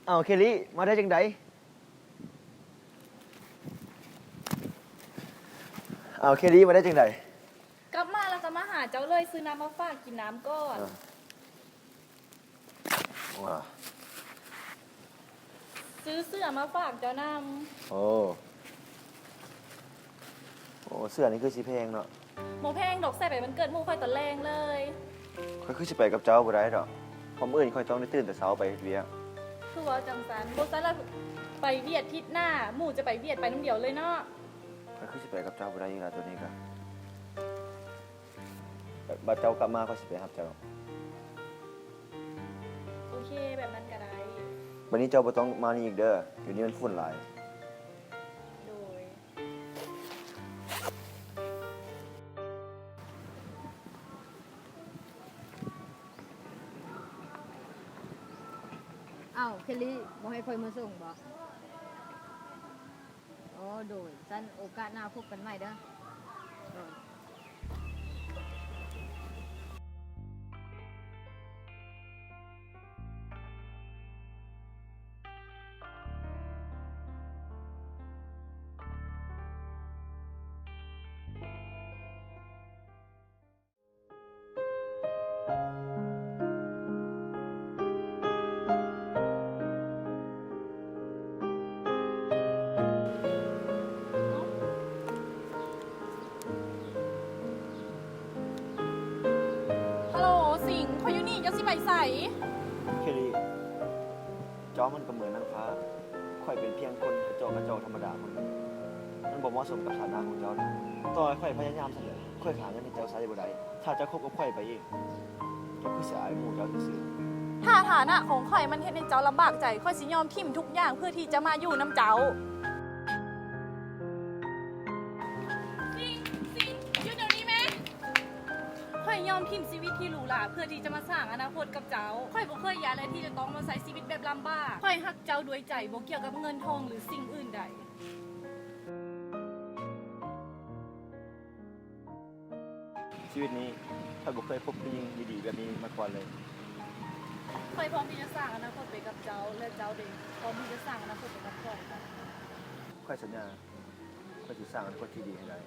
ເອົາ ເຄລີ ມາໄດ້ຈັ່ງໃດ? ເອົາ ເຄລີ ມາໄດ້ຈັ່ງໃດ? ກັບມາແລ້ວກໍມາຫາເຈົ້າເລີຍ, ຊື້ນ້ຳມາຝາກກິນນ້ຳກ່ອນ. ເອີ ວ້າ ຊື້ເສື້ອມາຝາກເຈົ້ານຳ. ໂອ້ ໂອ້ ເສື້ອນີ້ຄືຊິແພງເນາະ. ບໍ່ແພງດອກ, ໃສ່ໄປວັນເກີດໝູ່ຂ້ອຍຕອນແລງເລີຍ. ຂ້ອຍຄືຊິໄປກັບເຈົ້າບໍ່ໄດ້ດອກ, ເພາະມື້ອື່ນຂ້ອຍຕ້ອງໄດ້ຕື່ນແຕ່ເຊົ້າໄປເຮັດວຽກ. ຄືເວົ້າຈັ່ງຊັ້ນ? ບໍ່ຊັ້ນລະໄປວຽກທິດໜ້າ, ໝູ່ຈະໄປວຽກໄປນຳດຽວເລີຍເນາະ. ຂ້ອຍຄືຊິໄປກັບເຈົ້າບໍ່ໄດ້ອີກລະ, ໂຕນີ້ກະ ບາດເຈົ້າກັບມາຂ້ອຍຊິໄປຮັບເຈົ້າ. ໂອເຄ, ແບບນັ້ນກໍໄດ້. ບາດນີ້ເຈົ້າບໍ່ຕ້ອງມານີ້ອີກເດີ, ດຽວນີ້ມັນຝຸ່ນຫຼາຍ. ໂດຍ. ອ້າວ ເຄລລີ ບໍ່ໃຫ້ຂ້ອຍມາສົ່ງບໍ? ອໍ ໂດຍ, ຊັ້ນໂອກາດໜ້າພົບກັນໃໝ່ເດີ. ໂດຍ. ຮັລໂຫຼ ສິງ, ຂ້ອຍຢູ່ນີ້, ເຈົ້າຊິໄປໃສ? ເຄລລີ, ເຈົ້າມັນກໍເໝືອນນາງຟ້າ, ຂ້ອຍເປັນພຽງຄົນກະຈອກກະຈອກທຳມະດາຄົນໜຶ່ງ, ມັນບໍ່ເໝາະສົມກັບຖານະຂອງເຈົ້າ. ຕໍ່ໃຫ້ຂ້ອຍພະຍາຍາມສ່ຳໃດ, ຂ້ອຍຫາເງິນໃຫ້ເຈົ້າໃຊ້ບໍ່ໄດ້. ຖ້າເຈົ້າຄົບກັບຂ້ອຍໄປອີກ, ເຈົ້າຄືຊິອາຍໝູ່ເຈົ້າຊື່ໆ. ຖ້າຖານະຂອງຂ້ອຍມັນເຮັດໃຫ້ເຈົ້າລຳບາກໃຈ, ຂ້ອຍຊິຍອມຖິ້ມທຸກຢ່າງເພື່ອທີ່ຈະມາຢູ່ນຳເຈົ້າ. ສິງ, ສິງ, ຢຸດດຽວນີ້ແມ! ຂ້ອຍຍອມຖິ້ມຊີວິດທີ່ຫຼູຫຼາເພື່ອທີ່ຈະມາສ້າງອະນາຄົດກັບເຈົ້າ. ຂ້ອຍບໍ່ເຄີຍຢາກແລະທີ່ຈະຕ້ອງມາໃຊ້ຊີວິດແບບລຳບາກ. ຂ້ອຍຮັກເຈົ້າດ້ວຍໃຈ, ບໍ່ກ່ຽວກັບເງິນທອງ ຫຼື ສິ່ງອື່ນໃດ. ຊີວິດນີ້ ຂ້ອຍບໍ່ເຄີຍພົບຜູ້ຍິງດີໆແບບນີ້ມາກ່ອນເລີຍ. ຂ້ອຍພ້ອມທີ່ຈະສ້າງອະນາຄົດໄປກັບເຈົ້າ ແລະ ເຈົ້າເດ ພ້ອມທີ່ຈະສ້າງອະນາຄົດໄປກັບຂ້ອຍ. ຂ້ອຍສັນຍາ, ຂ້ອຍຊິສ້າງອະນາຄົດທີ່ດີໃຫ້ໄດ້.